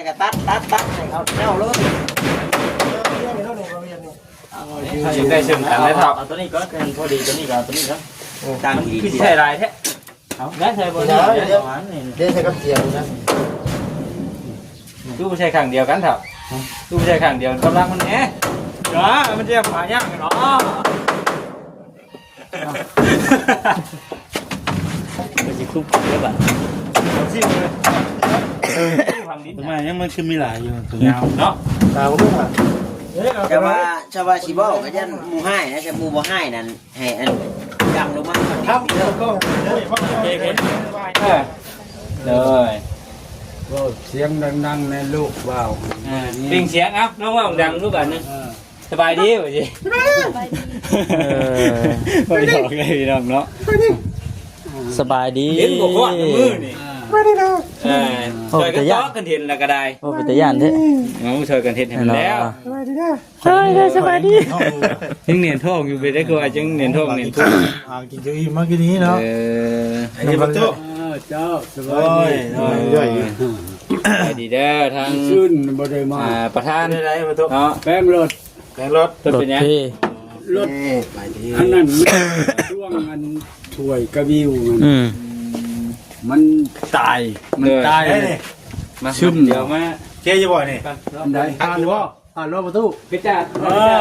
ກໍຕັດ ຕັດ ຕັດໃຫ້ເຂົາເຈົ້າເລີຍ. ເອົາ ຢາກໄດ້ເຊິ່ງກັນໄດ້ເຖົ້າ. ເອົາຕົວນີ້ກ່ອນ ພໍດີຕົວນີ້ກໍເອົາຕົວນີ້ກ່ອນ. ຕັ້ງດີໆ ໃຊ້ຫຼາຍແທ້. ເອົາ ໄດ້ໃສ່ບໍ່ໄດ້ ເດ້ໃສ່ກັບຈຽວນະ. ຕູ້ໃສ່ຂ້າງດຽວກັນເຖົ້າ. ຕູ້ໃສ່ຂ້າງດຽວ ກຳລັງມັນແໜ. ຈ້າ ມັນຈະຫາຍາກເນາະ. ມັນຊິຄຸບເດ້ບາດ. ເອົາຊິເລີຍ. ທຳໄມຍັງມັນຄືມີຫຼາຍຢູ່ ຕົວຍາວເນາະ. ຕາບໍ່ຮູ້ວ່າ ຈະວ່າ ຈະວ່າຊິເວົ້າກໍຢ້ານໝູ່ຮ້າຍນະ. ຈະໝູ່ບໍ່ຮ້າຍນັ້ນ ໃຫ້ອັນ ດຳລົງມາ. ເອີ ໂດຍ ເວົ້າສຽງດັງໆ ແນ່ລູກເວົ້າ. ເອີ ເລັ່ງສຽງ. ເອົາ ລອງເວົ້າດັງດູບາດນີ້. ເອີ ສະບາຍດີ ວ່າຊິ ເອີ ບໍ່ຢອກເລີຍພີ່ນ້ອງເນາະ. ສະບາຍດີ ເຫັນບໍ່ຄອດມື້ນີ້. ເອີ ຊ່ອຍກັນຕອກກັນເຫັນລະກະໄດ້. ໂອ້ ເປັນຕາຢ້ານແທ້. ເອົາ ຊ່ອຍກັນເຮັດໃຫ້ມັນແລ້ວ. ສະບາຍດີເດີ ສະບາຍດີ. ຍັງແໜ້ນທ້ອງຢູ່ ເປັນໄດ ຄືວ່າຍັງແໜ້ນທ້ອງແໜ້ນພຸງ. ອ່າ ກິນເຂົ້າອີ່ມມາກິນນີ້ເນາະ. ເອີ ເອີ ເຈົ້າ ສະບາຍດີ. ໂອ້ຍ ໂອ້ຍ ສະບາຍດີເດີ ທາງ ຊື່ນບໍ່ໄດ້ມາ. ອ່າ ປະທານ ເນາະ ແປງລົດ ແປງລົດ ລົດເປັນຫຍັງ? ລົດ ອັນນັ້ນ ຊ່ວງອັນຖ້ວຍກະວິວມັນ ອືມ ມັນຕາຍ ມັນຕາຍ. ມາຊຶມ ດຽວມາເຈຢູ່ບໍ່ນີ້? ອັນໃດ? ຜ່ານບໍ່? ຜ່ານບໍ່ປະຕູ? ກະຈາດ.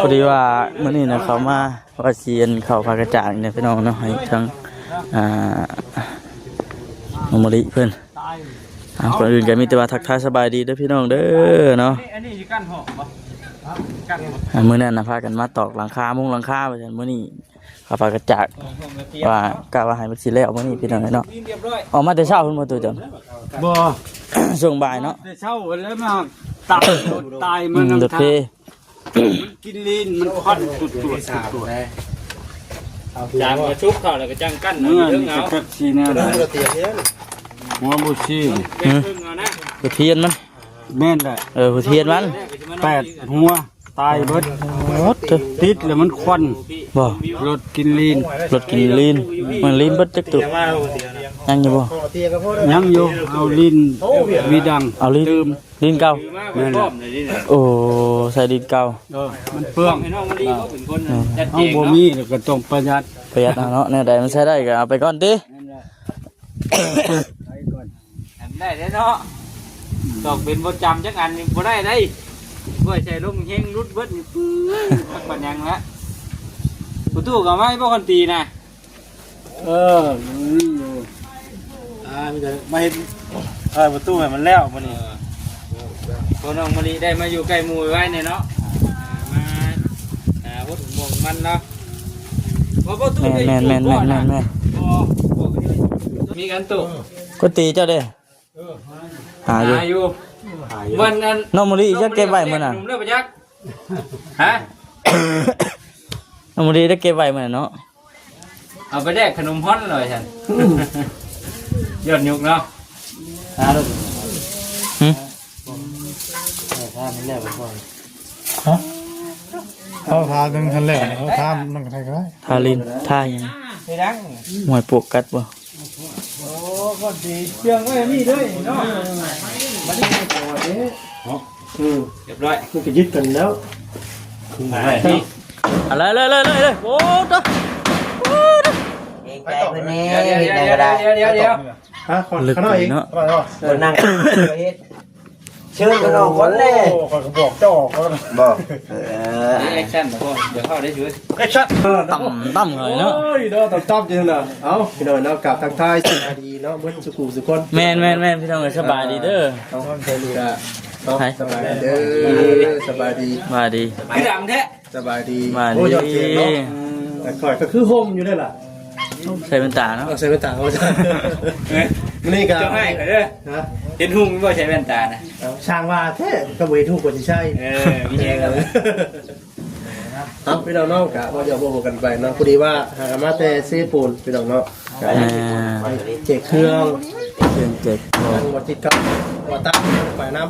ພໍດີວ່າມື້ນີ້ນະ ເຂົ້າມາວ່າຊິອັນເຂົ້າພາກະຈາດນີ້ພີ່ນ້ອງເນາະ ໃຫ້ທາງ ອ່າ ນ້ອງມະລິເພິ່ນ. ອ່າ ກ່ອນອື່ນກໍມີແຕ່ວ່າທັກທາຍສະບາຍດີເດີພີ່ນ້ອງເດີເນາະ. ອັນນີ້ ອັນນີ້ຊິກັ້ນຫ້ອງບໍ່? ກັ້ນບໍ່? ອ່າ ມື້ນັ້ນນະພາກັນມາຕອກຫຼັງຄາ ມຸງຫຼັງຄາວ່າຊັ້ນ. ມື້ນີ້ເຂົາພາກັນຈາກ ວ່າກະວ່າໃຫ້ມັນຊິແລ້ວມື້ນີ້ພີ່ນ້ອງເອີຍເນາະ. ອອກມາແຕ່ເຊົ້າພຸ້ນບໍ່ຕູ້ເຈົ້າ? ບໍ່ ຊ່ວງບ່າຍເນາະ. ແຕ່ເຊົ້າແລ້ວມາຕາຍ ຕາຍມາ ອືມ ນຳ ລົດເພ ມັນກິນລີນ ມັນຄວັນຕຸດໆ ຕຸດໆ. ຈາມກະຊຸກເຂົ້າແລ້ວກໍຈັ່ງກັ້ນ ເມື່ອນີ້ກໍຈັກຊິແນວໃດ. ຫົວບໍ່ຊີ້ ເປັນເພິ່ງເອົານະ ກະທຽນມັນ. ແມ່ນແຫຼະ. ເອີ ກະທຽນມັນ ແປດຫົວ ຕາຍເບິດ. ໂອ້ ຕິດແລ້ວມັນຄວັນ. ບໍ່ ລົດກິນລີນ ລົດກິນລີນ. ມັນລີນເບິດຈັກຕຸ? ຍັງຢູ່ບໍ່? ຍັງຢູ່. ເອົາລີນວີດັງ ເອົາລີນ ຕື່ມ ດິນເກົ່າ. ແມ່ນແຫຼະ. ໂອ້ ໃສ່ດິນເກົ່າ. ເອີ ມັນເປືອງ. ເຮົາບໍ່ມີແລ້ວກໍຕ້ອງປະຢັດ. ປະຢັດເອົາເນາະ ແນວໃດມັນໃຊ້ໄດ້ກໍເອົາໄປກ່ອນຕິ. ໄປກ່ອນ. ອັນໄດ້ເດ້ເນາະ. ດອກເປັນບໍ່ຈຳຈັກອັນນີ້ບໍ່ໄດ້ເດ້. ໂອ້ຍ ໃສ່ລົງແຮງຫຼຸດເບິດນີ້ ປຶ້ດ ປານຫຍັງລະ. ປະຕູກໍໄວ້ບໍ່ຄົນຕີນະ. ເອີ ມັນມີຢູ່. ອ່າ ມີແຕ່ມາເຮັດ ເອີ ປະຕູໃຫ້ມັນແລ້ວມື້ນີ້. ເອີ ພໍນ້ອງມະລິໄດ້ມາຢູ່ໃກ້ໝູ່ໄວໆແດ່ເນາະ. ອ່າ ມາ ອ່າ ຫົດໝວກມັນເນາະ. ແມ່ນໆໆໆໆ. ບໍ່ ບໍ່ ມີກັນຕູ້ ກະຕີເຈົ້າເດ້. ຫາຢູ່ ຫາຢູ່. ວັນນັ້ນ ນ້ອງມະລິຈະເກັບໄວ້ມື້ນັ້ນ. ໜຸ່ມເດີບໍ່ຈັກ ຮະ ນ້ອງມະລິໄດ້ເກັບໄວ້ມື້ນັ້ນເນາະ. ເອົາໄປແລກຂະໜົມຮອນເລີຍຊັ້ນ. ຍອດຍຸກເນາະ. ຫາໂລດ. ຫຶ? ເອີ ຖ້າມັນແລ້ວກໍ ຮະ? ເອົາທາໜຶ່ງຫັ້ນແຫຼະ ເອົາທາໜຶ່ງໃຫ້ກໍໄດ້. ທາລິນ ທາຫຍັງ? ມວຍປວກກັດບໍ່? ໂອ້ ຄົນດີ ເຄື່ອງໄວ້ນີ້ເດີເນາະ. ບັດນີ້ ເອີ ຮຽບຮ້ອຍ ມັນກໍຍຶດກັນແລ້ວ. ເອົາເລີຍ ເລີຍ ເລີຍ ເລີຍ. ໂອ້ ໂຕ ໂອ້ ໂຕ ເກງໃຈເພິ່ນແດ່ ເຮັດຫຍັງກໍໄດ້. ດຽວ ດຽວ ດຽວ ດຽວ ຮະ? ຂ້ານ້ອຍອີກ ຂ້ານ້ອຍເນາະ. ເອີ ນັ່ງເຮັດ ເຊີນມານອກກ່ອນແດ່. ໂອ້ ຂ້ອຍກໍບອກເຈົ້າອອກກ່ອນ. ບໍ່ ເອີ ແອັກຊັນບໍ່? ດຽວເຂົ້າໄດ້ຢູ່. ແອັກຊັນ. ເອີ ຕ່ຳ ຕ່ຳເລີຍເນາະ. ໂອ້ຍ ເນາະ ຕ່ຳໆຢູ່ນະ. ເອົາ ພີ່ນ້ອງເນາະ ກາບທັກທາຍສະບາຍດີເນາະ ເບິດສູ່ຜູ້ສູ່ຄົນ. ແມ່ນໆໆ ພີ່ນ້ອງເອີຍ ສະບາຍດີເດີ. ເອົາ ເນາະ ສະບາຍດີເດີ ສະບາຍດີ ສະບາຍດີ. ຄືດຳແທ້. ສະບາຍດີ. ໂອ້ ຍອດເຈນເນາະ. ແຕ່ຂ້ອຍກໍຄືຮົ່ມຢູ່ເດ້ລະ. ໃສ່ແວ່ນຕາເນາະ. ເອີ ໃສ່ແວ່ນຕາເອົາ. ມື້ນີ້ກໍ ເຈົ້າໃຫ້ຂ້ອຍເດີ. ຮະ? ເຫັນຮຸ່ງບໍ່ໃສ່ແວ່ນຕານະ? ຊ່າງວ່າແທ້ ກໍບໍ່ເຫັນຮຸ່ງກໍຊິໃສ່. ເອີ ມີແຮງແລ້ວ. ເອົາ ພີ່ນ້ອງເນາະ ກະເວົ້າຫຍອກເວົ້າຫົວກັນໄປເນາະ. ພໍດີວ່າຫາກັນມາແຕ່ເຊໂປນ ພີ່ນ້ອງເນາະ. ອ່າ ແຈກເຄື່ອງ ເຄື່ອງແຈກຂອງ ທາງບໍ່ຕິດກັບບໍ່ຕາໄປນຳ.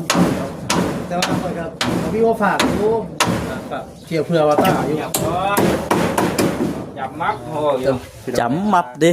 ແຕ່ວ່າຂ້ອຍກໍມີມາຝາກຢູ່ ຝາກ ທ່ຽວເພື່ອວ່າຕາຢູ່. ຈຳມັບ ໂອ້ຍ ຈຳມັບເດ້.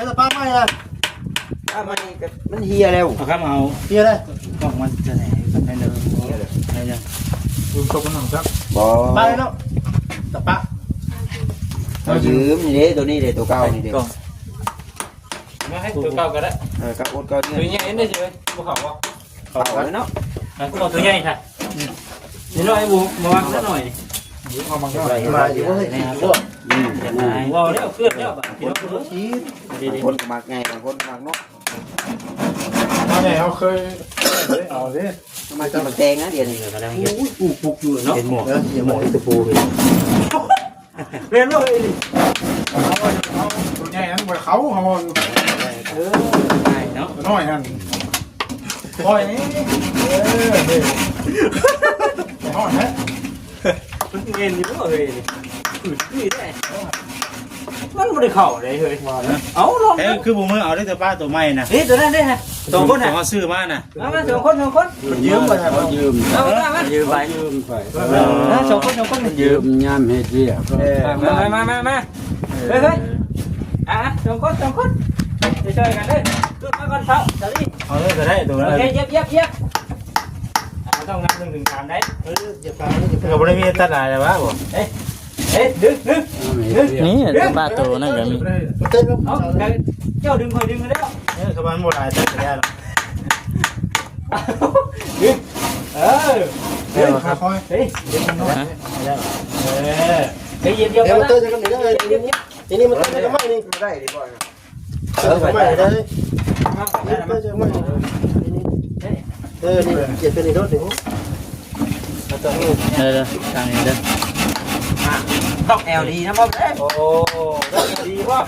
ແລ້ວປາໃໝ່ລະ ປາໃໝ່ກໍມັນເຫ່ຍແລ້ວ ເອົາຄຳເອົາ ເຫ່ຍເລີຍ ກ້ອງມັນຈະແໜງກັນໄດ້ເດີ ເຫ່ຍເລີຍ ໄດ້ເດີ ລືມຕົກມັນນຳຈັກ ບໍ່ ປາເລີຍເນາະ ຕະປາ ເຮົາຢືມນີ້ເດ້ ໂຕນີ້ເດ້ ໂຕເກົ່ານີ້ເດ້ ມາໃຫ້ໂຕເກົ່າກໍໄດ້ ເອີ ກັບອົດເກົ່ານີ້ ໂຕໃຫຍ່ໄດ້ຊິເວີຍ ບໍ່ເຂົ້າບໍ່? ເອົາເນາະ ເອົາໂຕໃຫຍ່ຊະ ນີ້ນ້ອຍບໍ່ ມາວາງຊະໜ້ອຍ ເອົາມາໜ້ອຍ ມາຢູ່ເຮີ້ຍ ອືມ ເວົ້າແລ້ວເກືອບແລ້ວ ບາງຄົນກໍມັກໃຫຍ່ ບາງຄົນກໍມັກເນາະ ມາໃຫຍ່ເຮົາເຄີຍ ເອົາເດ້ ມາກິນໝາກແຕງນະ ດຽວນີ້ ໂອ້ຍ ປູກໆຢູ່ເນາະ ເຫັນໝວກ ເອີ ເຫັນໝວກຕະປູ ແມ່ນບໍ່ເອີຍນີ້ ເອົາ ເອົາໂຕໃຫຍ່ຫັ້ນບໍ່ເຂົ້າ ເຮົາ ເອີ ໄດ້ເນາະ ໂຕນ້ອຍຫັ້ນ ປ່ອຍນີ້ ເອີ ເອີ ໄປຮອດແລ້ວ ມັນແມ່ນຢູ່ບໍ່ເອີຍນີ້ ອືດນີ້ໄດ້ ມັນບໍ່ໄດ້ເຂົ້າເດ້ເຮີ້ຍ ວ່ານະ ເອົາລອງ ເອີ ຄືບໍ່ມືເອົາໄດ້ແຕ່ປາໂຕໃໝ່ນະ ເອີ ໂຕນັ້ນເດ້ຮະ ສອງຄົນນະ ເຮົາຊື້ມານະ ມາ ມາ ສອງຄົນ ສອງຄົນ ມັນຢືມໄປ ເອົາ ມາ ມາ ຢືມໄປ ເອີ ສອງຄົນ ສອງຄົນ ມັນຢືມຍາມເຮັດວຽກ ເອີ ມາ ມາ ມາ ມາ ເອີ ເຮີ້ຍ ເຮີ້ຍ ອ່າ ສອງຄົນ ສອງຄົນ ຊ່ວຍໆກັນເດີ ຂຶ້ນມາກ່ອນເຖົ້າ ສາລີ ເອົາເລີຍກໍໄດ້ ໂຕນັ້ນ ໂອເຄ ຢຽບ ຢຽບ ຢຽບ ອ່າ ຕ້ອງນັບໜຶ່ງເຖິງສາມໄດ້ ເອີ ຢຽບກາງ ກໍບໍ່ໄດ້ມີຕັດຫຼາຍແລ້ວວະ ບໍ່ ເອີ ເອີ ດຶງ ດຶງ ນີ້ປາໂຕນັ້ນກໍມີ ເອົາ ເຈົ້າດຶງ ຂ້ອຍດຶງແລ້ວ ເອີ ກໍມັນບໍ່ຫຼາຍ ຕັດກໍໄດ້ລະ ດຶງ ເອີ ເອີ ຄ່ອຍໆ ເອີ ເອີ ໄປຢຽບ ຢຽບ ຢຽບ ນີ້ມັນຕັດກັນໄດ້ນີ້ ບໍ່ໄດ້ດີບໍ່ ເອີ ໄປໄດ້ ໄປໄດ້ ເອີ ນີ້ ກຽດເປັນອີໂດດນີ້ ເອີ ທາງນີ້ເດີ ຕ້ອງແອວດີນຳບໍ່ເດ້ ໂອ້ ຕ້ອງແອວດີບໍ່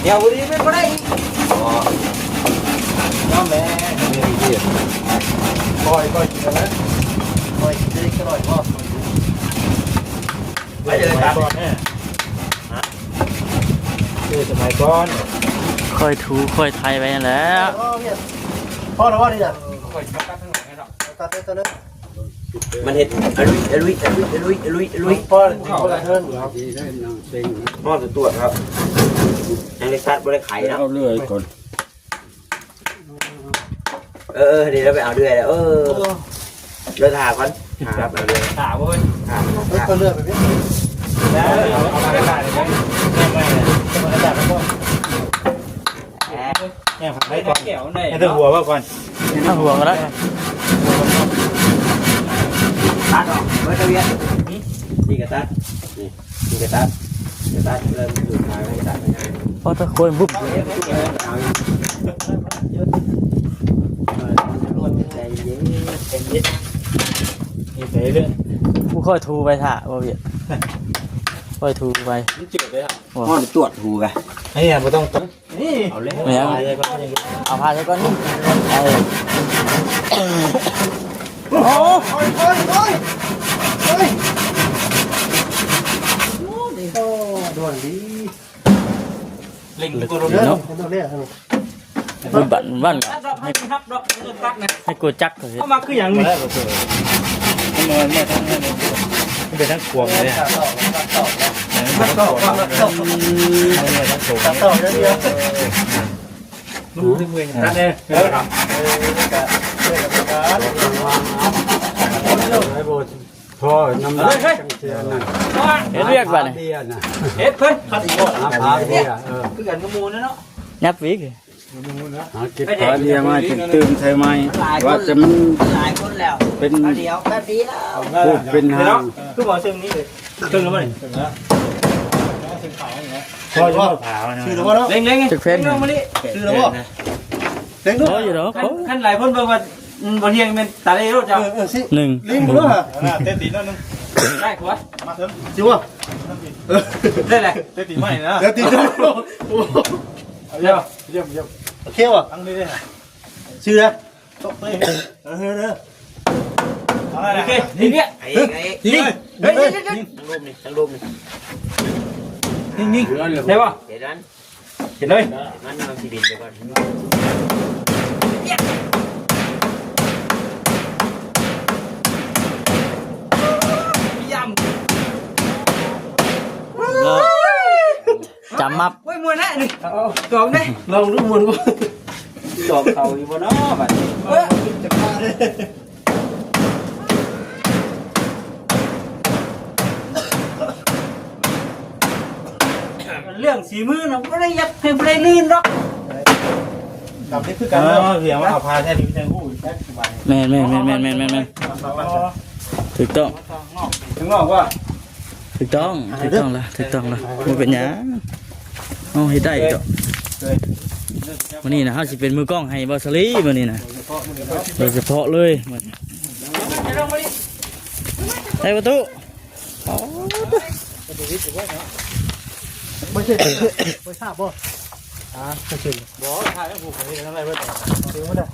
ແອວບໍ່ດີແມ່ນບໍ່ໄດ້ອີກ ບໍ່ ຍອມແລ້ວ ຄ່ອຍ ຄ່ອຍກິນນະ ຄ່ອຍກິນໄດ້ອະລ່ອຍບໍ່ ໄປເລີຍ ສະໄໝກ່ອນແທ້ ຄືສະໄໝກ່ອນ ຄ່ອຍຖູຄ່ອຍໄຖໄປຫັ້ນແຫຼະ ພໍແລ້ວບໍ່ນີ້ນະ ຄ່ອຍມາຕັດທາງຫຼັງໃຫ້ເນາະ ຕັດໄດ້ຕົວໜຶ່ງ ມັນເຮັດອະລຸຍ ອະລຸຍ ອະລຸຍ ອະລຸຍ ອະລຸຍ ພໍແລ້ວ ພໍແລ້ວ ຮອດຕະຕວດ ຮອດຕະຕວດຄັບ ຍັງໄດ້ຕັດບໍ່ໄດ້ໄຂເນາະ ເອົາເລື່ອຍກ່ອນ ເອີ ເອີ ເດີ ລາວໄປເອົາເລື່ອຍແລ້ວ ເອີ ເດີ ຖ້າກ່ອນ ຖ້າເອົາເລື່ອຍ ຖ້າບໍ່ເວີ້ຍ ຖ້າ ເອີ ເອົາເລື່ອຍໄປເວີ້ຍ ເອົາເລື່ອຍໄປເວີ້ຍ ແອບໄປກ່ອນ ໃຫ້ແຕ່ຫົວເບິ່ງກ່ອນ ເອົາຫົວກໍໄດ້ ຕັດອອກເບິດ ຕະວຽນ ນີ້ກໍຕັດ ນີ້ ນີ້ກໍຕັດ ກໍຕັດ ເລີ່ມຢູ່ທ້າຍກໍຕັດ ພໍຕະຄວນບຸບ ເອົາ ໃຈເຢັນ ໃຈເຢັນ ນີ້ໄປເລື້ອຍ ຜູ້ຄ່ອຍຖູໄປຖ້າ ບໍ່ວຽກ ຄ່ອຍຖູໄປ ມັນເຈີໄດ້ ຮອດຕະຕວດຖູກະ ອັນນີ້ບໍ່ຕ້ອງ ນີ້ ເອົາແລ້ວ ເອົາພາໃສ່ກ່ອນ ເອົາ ໂອ້ຍ ໂອ້ຍ ໂອ້ຍ ໂອ້ຍ ໂອ້ ດວນດີ ເລັ່ງກົວລົງເນາະ ເບິ່ງບັນ ບັນ ໃຫ້ ໃຫ້ກົວຈັກເຂົາເຮັດ ເອົາມາຄືຫຍັງນີ້ ມັນເປັນທັງຂວມເລີຍ ຕັດຕອກ ຕັດຕອກ ຕັດຕອກ ຕັດຕອກ ຕັດຕອກຢ່າງດຽວ ເອີ ມັນເມື່ອຍ ຕັດແດ່ ເອີ ພໍນ້ຳໜັກ ເອີ ຈັງເທື່ອນັ້ນ ເຮັດວຽກບັດນີ້ ເບຍນະ ເຮັດເພິ່ນ ຫາພາເບຍ ເອີ ຄືກັນກັບໝູ່ນັ້ນເນາະ ຫຍັບອີກ ຫາເກັບພາເບຍມາຈຶ່ງຕື່ມໃສ່ໃໝ່ ວ່າຈະມັນຫຼາຍຄົນແລ້ວ ເປັນ ດຽວແປັບດຽວ ເປັນຫາງ ຄືບໍ່ເຊິ່ງນີ້ເລີຍ ເຊິ່ງແລ້ວບໍ່ນີ້ ພໍຢູ່ບໍ່ ຊື້ແລ້ວບໍ່ເນາະ ເລັ່ງໆ ຈັກເພັນ ເລັ່ງມານີ້ ຊື້ແລ້ວບໍ່ ເລັ່ງດູ ພໍຢູ່ດອກ ຄັນ ຄັນຫຼາຍຄົນເບິ່ງວ່າ ອືມ ບໍ່ທ່ຽງແມ່ນຕາເລໂລດເຈົ້າ ເອີ ເອີ ຊິ ໜຶ່ງ ລິງບໍ່ເນາະ ເອີ ເຕະຕີນໜ້ອຍໜຶ່ງ ໄດ້ກວ່າ ມາເຖິງ ຊິບໍ່ ເອີ ໄດ້ແຫຼະ ເຕະຕີນໃໝ່ນະ ເຕະຕີນ ໂອ້ ເອົາ ຢ້ຽມ ຢ້ຽມ ໂອເຄບໍ່ ຕັ້ງດີໆ ຊື້ນະ ຕົກເຕະ ເອີ ເອີ ເອີ ເອົາລະ ໂອເຄ ນີ້ເນຍ ໄອ້ ໄອ້ ນີ້ ເຮີ້ຍ ນີ້ ນີ້ ນີ້ ນີ້ ທັງລູກນີ້ ທັງລູກນີ້ ນີ້ ນີ້ ໄດ້ບໍ່ ເຫັນນັ້ນ ເຫັນເລີຍ ມັນ ມັນຊິບິນໄປກ່ອນ ຢ້ຳ ເນາະ. ຈຳມັບ ໂອ້ຍ ມ່ວນແທ້ນີ້ ເອົາ ລອງເດ້ ລອງດູ ມ່ວນບໍ່? ຈອກເຂົ້າຢູ່ບໍ່ເນາະບັດນີ້? ເອີ ເລື່ອງສີມືນະ ບໍ່ໄດ້ຢາກໃຫ້ຜູ້ໃດລື່ນດອກ ດຳນີ້ຄືກັນເນາະ ເອີ ພຽງວ່າເອົາພາແທ້ດີຈັ່ງຮູ້ຈັກສະບາຍ ແມ່ນໆໆໆໆໆ ຖືກຕ້ອງ ຂ້າງນອກ ຂ້າງນອກວ່າ ຖືກຕ້ອງ ຖືກຕ້ອງລະ ຖືກຕ້ອງລະ ບໍ່ເປັນຫຍັງ ເຮົາເຮັດໄດ້ດອກ ເອີ ມື້ນີ້ນະ ເຮົາຊິເປັນມືກ້ອງໃຫ້ບ່າວສາລີມື້ນີ້ນະ ໂດຍສະເພາະເລີຍ ໄດ້ບໍ່ຕູ້? ອໍ ບໍ່ເຮັດ ບໍ່ຊາບບໍ່? ອ່າ ບໍ່ເຮັດ ບໍ່ ຖ້າໃຫ້ຜູ້ເຮັດທາງໃດເບິດ ເຮັດບໍ່ໄດ້